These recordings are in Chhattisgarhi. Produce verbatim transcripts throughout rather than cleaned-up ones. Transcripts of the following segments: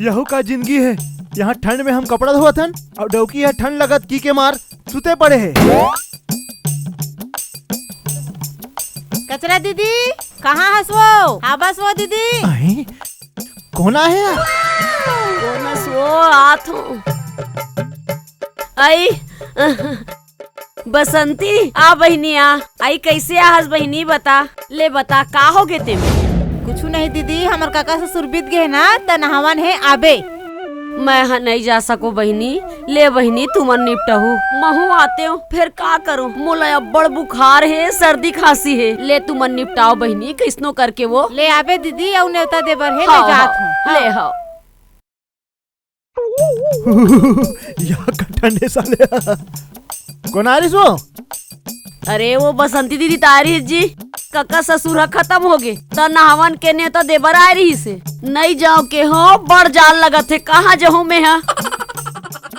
डहू का जिंदगी हे। यहाँ ठंड में हम कपड़ा धोवत हन अउ डौकी ह ठंड लगत कहिके मार सुते पड़े हे। कचरा दीदी, कहाँ हस वो? आबस वो दीदी। अहे, कोन आहे? कोन हस वो? आत हूँ। आई, बसंती, आ बहिनी आ। आई, कइसे आहस बहिनी, बता। ले बता, का होगे तेमे? कुछु नहीं दीदी, हमर कका ससुर बीत गे हे ना, त नहावन हे, आबे। मैं ह नइ जा सकों बहिनी। ले बहिनी, तुमन निपटहू, महूँ आतेंव। फेर का करों, मोला अब्बड़ बुखार हे, सर्दी खांसी हे। ले तुमन निपटाव बहिनी, कइसनो करके वो। ले आबे दीदी, अउ नेवता दे बर हे, ले हव, जात हव, हूँ। ले हव। हव। या का ठंडे साले। कोन आय रिहिस वो? अरे, वो बसंती दीदी त आय रिहिस जी। कका ससुर ह खतम होगे, त नहावन के नेवता दे बर आय रिहिस हे। नइ जांव केहेंव, बड़ जाड़ लगत हे, कहाँ जहूँ मैं ह।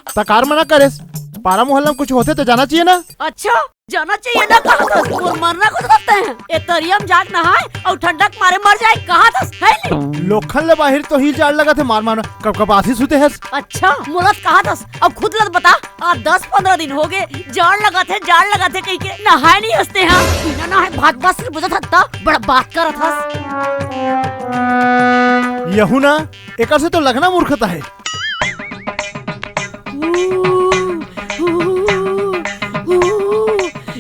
त काबर मना करेस? पारा मोहल्ला में कुछु होथे त जाना चाहिए ना। अच्छा, जाना चाहिए ना, कहाँ था? मोर मरना को तो लगता है। ए तरिया में जाके नहाय अउ ठंडा के मारे मर जाय, कहाँ था? है नहीं। लोखन ले बाहिर तो ही जाड़ लगत हे, मार मार कब कब आसी सुते हस। अच्छा, मोला त कहाँ था? अब खुद लत बता, आज दस पंद्रह दिन होगे, जाड़ लगत हे, जाड़ लगत हे कहिके नहाय नहीं हस ते हा। बिना नहाय भात बासी बुझत हस त बड़ बात करत हस। यहू ना, एकर से तो लगना मूर्खता हे।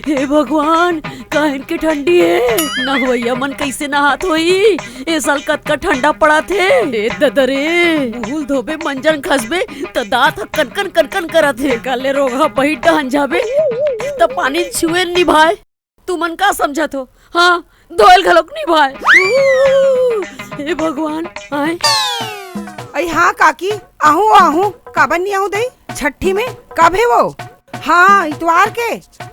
हे भगवान, काहेन के ठंडी हे। नहवइया मन कइसे नहात होही? ए साल कतका ठंडा पड़त हे। ए ददा रे, मुहुल धोबे, मंजन खसबे, त दांत ह कनकन कनकन करत हे। काले रोगहा बहिर डहन जाबे, त पानी छुए ल निभाय। तुमन का समझत हो? हाँ, धोयल घलोक निभाय। हे भगवान, आय। अई हाँ काकी, आहूँ, आहूँ, काबर नहीं आहूँ दई? छट्ठी में कब हे वो? हाँ, इतवार के।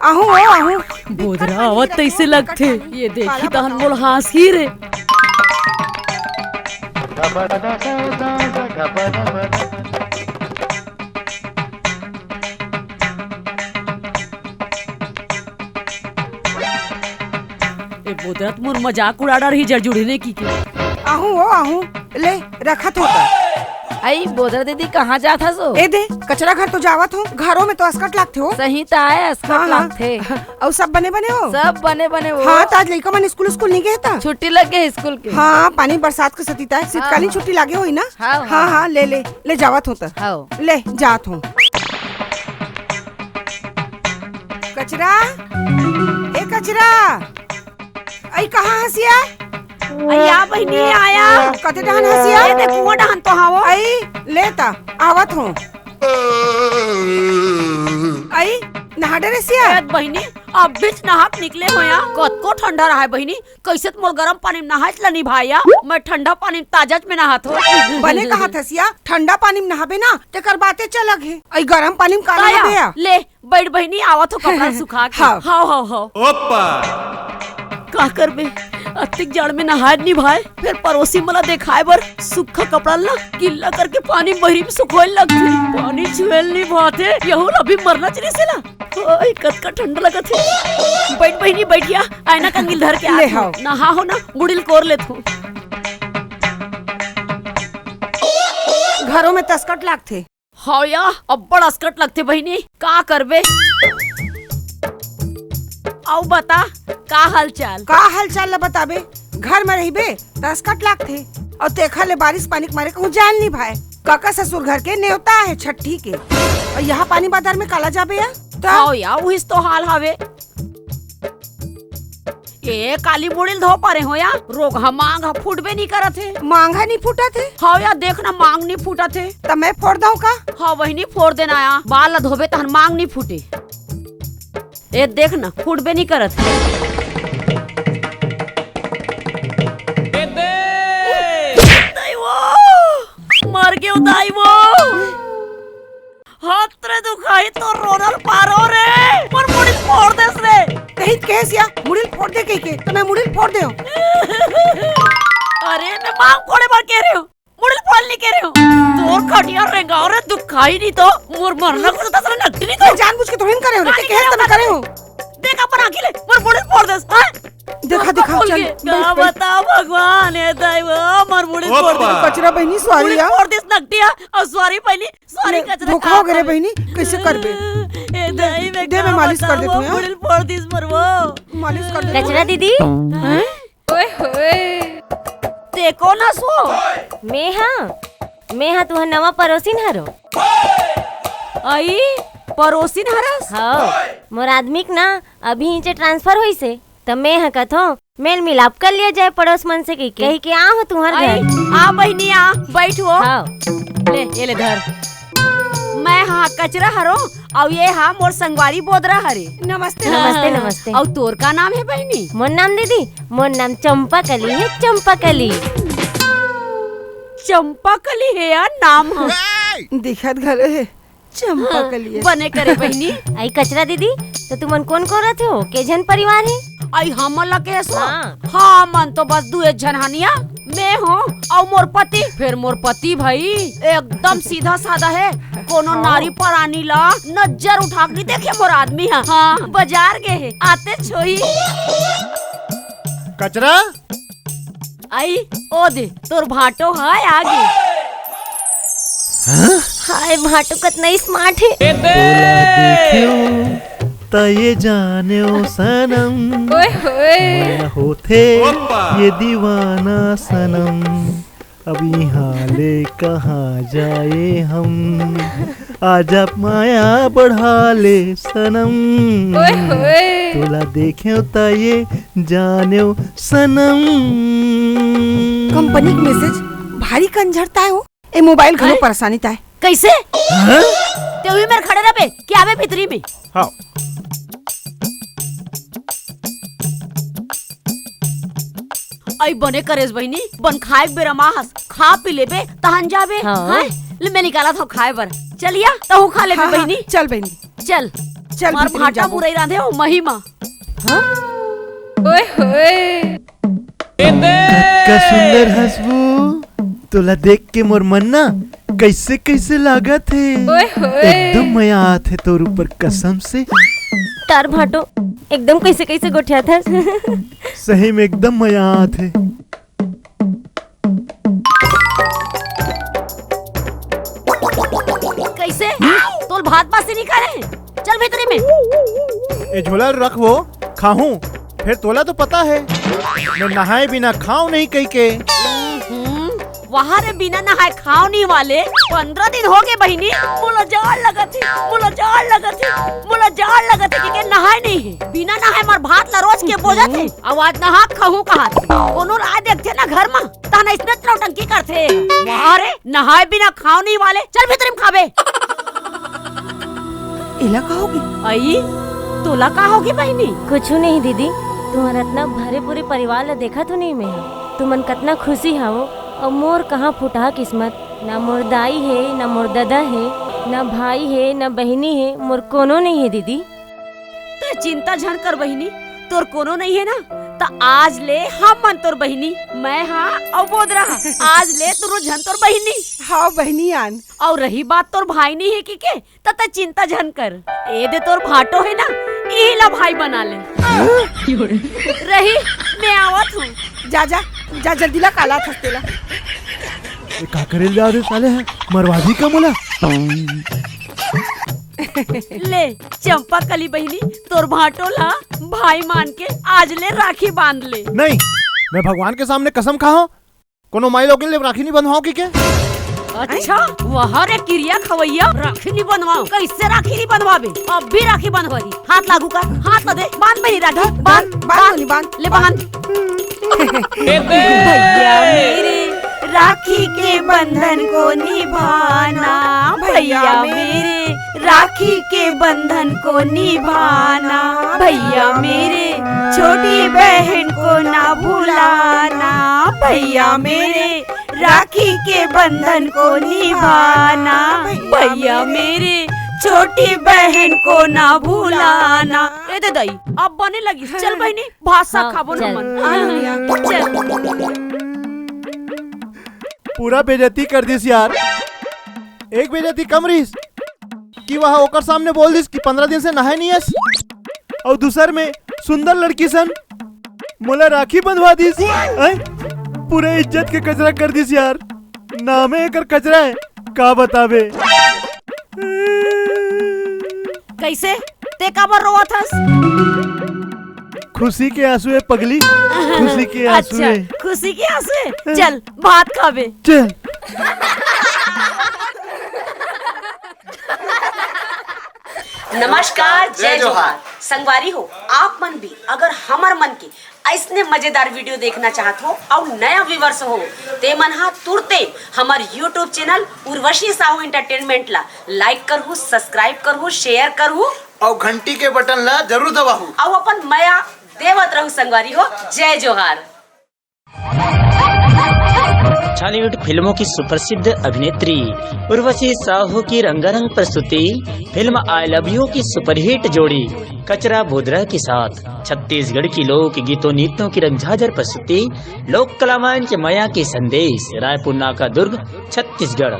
आहूँ, ओ, आहूँ। बोदरा आवत तइसे लगथे। ये देखही तहन मोला हाँसही रे। ए बोदरा त मोर मजाक उड़ा डरही जरजुड़ही ने कहिके। आहूँ ओ आहूँ, ले रखत हो त। अई बोदरा दीदी, कहाँ जात हस ओ? ए दे, कचरा घर तो जावत हो, घरों में तो असकट लागथे हो। सही त आय, असकट हाँ, हाँ। लागथे। अउ सब बने बने हो? सब बने बने हो। हाँ, त आज लइका मन स्कूल, स्कूल नहीं गए त? छुट्टी लग गए स्कूल के। हाँ, पानी बरसात के सतीता है, शीतकालीन हाँ। छुट्टी लागे होही ना? हाँ, हाँ, हाँ। हाँ, ले, ले, ले जावत हो त। हाँ। ले, जात हो। कचरा, ए कचरा, अई कहाँ हसिया? अई आ बहिनी, आया। कते डहन हसिया? ए दे कुआं डहन तो हावो। अई ले त, आवत हो। अई नहा डरे सिया? ए बहिनी, अभीच नहा के निकले हो या। कतको ठंडा रहाय बहिनी, कइसे त मोर गरम पानी में नहाय ल निभाय या। मैं ठंडा पानी में ताजा में नहात हो। बने कहत हसिया, ठंडा पानी में नहाबे ना, तेकर बाते च अलग हे। अई गरम पानी में का नहाबे या? ले, बइठ बहिनी, आवत हो कपड़ा सुखा के। हाँ। हाव, हाव, हाव। ओप्पा। का करबे, अतिक जाड़ में नहाय निभाय, फेर परोसी मन ला देखाय बर सुक्खा कपड़ा ला गिल्ला करके पानी बहिरी में सुखोय लगथे। पानी छुएल निभाथे, यहू ला भी मरना चाहिए से ला। ओए, कतका ठंडा लगत हे। बइठ बहिनी, बइठ या, आयना कंगील धर के ले आत हो। हाव। नहा हो ना, मुड़ी ल कोर लेत हो। घरों में तसकट लागथे। हाव या, अब्बड़ असकट लगथे बहिनी, का करबे? अउ बता, का हालचाल? का हालचाल ल बताबे? घर म रहिबे, त असकट लागथे। अउ तेखर ले बारिश पानी के मारे कहूँ जाय ल निभाय। कका ससुर घर के नेवता हे छट्ठी के। अउ यहाँ पानी बादर में काला जाबे या? त हाव या, उहिच तो हाल हवे। ए, काली मुड़ी ल धो परे हो या, रोगहा मांग ह फूटबे नी करत हे। मांग ह नी फूटत हे? हाव या, देख ना, मांग नी फूटत हे। त मैं फोड़ दंव का? हाव बहिनी, फोड़ देना या, बाल ल धोबे तहन मांग नी फूटे। ए, देख ना, फूटबे नी करत हे। ए दे! दाई वो! मर गेंव दाई वो! हाथ रे दुखाही तो रोनल पारो रे, मोर मुड़ी ल फोड़ देस रे। कहित कहेस या मुड़ी ल फोड़ दे कहिके, त मैं मुड़ी ल फोड़ देंव। अरे, मैं मांग फोड़े बर कहे रेहेंव, मुड़ी ल फोड़े ल नी कहे रेहेंव। तोर खटिया रेंगाव रे, दुखाही नहीं तो मोर मरना को तो तसरा नकटी नहीं तो। जानबूझ के थोड़ी न करे हों, कहे रेहेंव त मैं करे हों। देख अपन आँखी ले, मोर मुड़ी ल फोड़ देस, हाँ? दिखा, दिखा, चल, बैठ, का बैठ। बता भगवान, हे दाई वो, हमर मुड़ी फोड़ दिस। कचरा बहिनी, sorry मुड़ी यार। फोड़ दिस नकटिया, अउ sorry बहिनी, sorry। ले, कचरा धोखा हो गे रे बहिनी, कइसे करबे? ए दाई, मैं दे, मैं मालिश कर देथंव यार। मुड़ी फोड़ दिस मोर वो। मालिश कर देथंव। कचरा दीदी। हैं? ओए होए। ते कोन हस वो? मैं हा, मैं हा तुहर नवा परोसिन हरों। अई, परोसिन हरस? हव, मोर आदमी के ना अभी इचे transfer होइस हे, त मैं हा कथों, मेल मिलाप कर लिया जाए पड़ोस मन से कहिके, कहिके आहों तुहर घर। आ बहिनी, आ, बइठ वो। हव। ले, ये ले धर। मैं हा कचरा हरों, अउ ये हा मोर संगवारी बोदरा हरे। नमस्ते, नमस्ते, नमस्ते। अउ तोर का नाम हे बहिनी? मोर नाम दीदी, मोर नाम चंपाकली हे, चंपाकली। चंपाकली हे यार नाम ह। दिखत घलो हे, चंपाकली हे। बने करे बहिनी। अई कचरा दीदी, त तुमन कोन कोन रथो? के झन परिवार हे? अई हमन ला कहेस? हाँ। हमन तो बस दुए झन हन या। मैं हों अउ मोर पति। फेर मोर पति भई एकदम सीधा साधा हे, कोनो नारी परानी ला नजर उठा के नइ देखे मोर आदमी ह। हाँ, बजार गे हे, आतेच होही। कचरा? अई, ओ दे, तोर भांटो ह आगे। हाँ? हाय, भांटो कतना smart हे। तोला देखेंव त ये जानेंव सनम। ओए होए। मैं होथें ये दीवाना सनम। अब इहाँ ले कहाँ जाए हम, आजा माया बढ़ा ले सनम। ओए होए। तोला देखेंव त ये जानेंव सनम। कंपनी के message भारी कंझरत आय हो। ए मोबाइल घलो परेशानी ताय। कइसे? हाँ? ते उही मेर खड़े रहिबे, कि आबे भीतरी में? हाँ। अई बने करेस बहिनी, बन खाए के बेरा मा हस, खा पी लेबे, तहन जाबे। हाँ। हैं? ले मैं निकालत हौं खाए बर। चलिया, तहूँ खा लेबे हाँ, हाँ, बहिनी। चल बहिनी। चल। चल, मार भीतरी भाटा जाबो। मुरई रांधे हो मही मा। हाँ? ओए होए। कतका सुंदर हस वो, तोला देख के मोर मन ना कइसे कइसे लागत हे। ओए होए। एकदम मया आत हे तोर ऊपर कसम से। तार भांटो, एकदम कइसे कइसे गोठियात हस। सही में एकदम मया आत हे। कइसे? तोल भात बासी नइ करे? चल भीतरी में। ए झोला रख वो, खाहूं। फेर तोला तो पता हे, मैं नहाए बिना खांव नहीं कहिके। हम्म, वाह रे, बिना नहाए खांव नहीं वाले। पंद्रह दिन हो गे बहिनी, मोला जाड़ लगत हे, मोला जाड़ लगत हे, मोला जाड़ लगत हे, कहिके नहाए नहीं हे। बिना नहाए मोर भात ला रोज के बोजत हे। अब आज नहा खाहूं कहाथे। कोनो ला आय देखथे ना घर मा, तहन अइसने नौटंकी करथे। वाह रे, नहाए बिना खांव नहीं वाले, चल भीतरी में खाबे। एला का होगे? अई, तोला का होगे बहिनी? कुछु नहीं दीदी, तुंहर अतना भरे पूरे परिवार ला देखत हो नहीं मैं। तुमन कतना खुशी हवो, अउ मोर कहाँ फुटहा किस्मत। ना मोर दाई हे, ना मोर ददा हे, ना भाई हे, ना बहिनी हे, मोर कोनो नहीं हे दीदी। तैं चिंता झन कर बहिनी, तोर कोनो नइ हे ना, त आज ले हमन तोर बहिनी, मैं हा अउ बोदरा हा, आज ले दुनो झन तोर बहिनी। हव बहिनी आन। अउ रही बात तोर भाई नइ हे कहिके, त तैं चिंता झन कर। ए दे तोर भांटो हे ना, इही ला भाई बना ले। रही, मैं आवत हूँ। जा, जा, जा जल्दी ला काला थस तेला। ए, का करे ले जा रे साले ह? मरवा दी का मोला? ले, चंपा कली बहिनी, तोर भांटो ला भाई मान के आज ले राखी बांध ले। नहीं, मैं भगवान के सामने कसम खाहूं, कोनो माई लोगिन ले राखी नहीं बंधवाओं कहिके। अच्छा, वाह रे किरिया खवैया, राखी नहीं बंधवाओं। कइसे राखी नहीं बंधवाबे? अब भी राखी बंधवाही। हाथ लागू कर, हाथ तो दे, बांध बहिनी राखी, बांध, बांध, बांध, बांध। ले बांध। भैया मेरे राखी के बंधन को निभाना, भैया मेरे राखी के बंधन को निभाना, भैया मेरे छोटी बहन को ना भुलाना, भैया मेरे राखी के बंधन को निभाना, भैया मेरे छोटी बहन को ना भुलाना। ए दे दाई, अब बने लगी। चल बहिनी, भात साग हाँ, खाबो न चल। हमन। हाँ, चल। पूरा बेइज्जती कर दिस यार। एक बेइज्जती कम रहिस कि वह ओकर सामने बोल दिस कि पंद्रह दिन से नहाए नहीं हस, अउ दूसर में सुंदर लड़की सन मोला राखी बंधवा दिस। हैं? पूरे इज्जत के कचरा कर दिस यार। नामे एकर कचरा है, का बताबे। कैसे? ते काबर रोवत हस? खुशी के आंसू है पगली, खुशी के आंसू अच्छा, है। खुशी के आंसू है। चल, भात खाबे। चल। नमस्कार, जय जोहार। संगवारी हो, आप मन भी अगर हमर मन के ऐसने मजेदार video देखना चाहत हो अउ नया viewers हो, ते मन हा तुरते हमर YouTube channel Urvashi Sahu Entertainment ला like करहु, subscribe करहु, share करहु अउ घंटी के button ला जरूर दबाहु। अउ अपन मया देवत रहू संगवारी हो। जय जोहार। छॉलीवुड फिल्मों की सुप्रसिद्ध अभिनेत्री उर्वशी साहू की रंगारंग प्रस्तुति फिल्म आई लव यू की सुपरहिट जोड़ी कचरा बोदरा के साथ छत्तीसगढ़ की लोक गीतों नृत्यों की रंगझाझर प्रस्तुति लोक कला मंच मया के संदेश, रायपुर नाका दुर्ग, छत्तीसगढ़।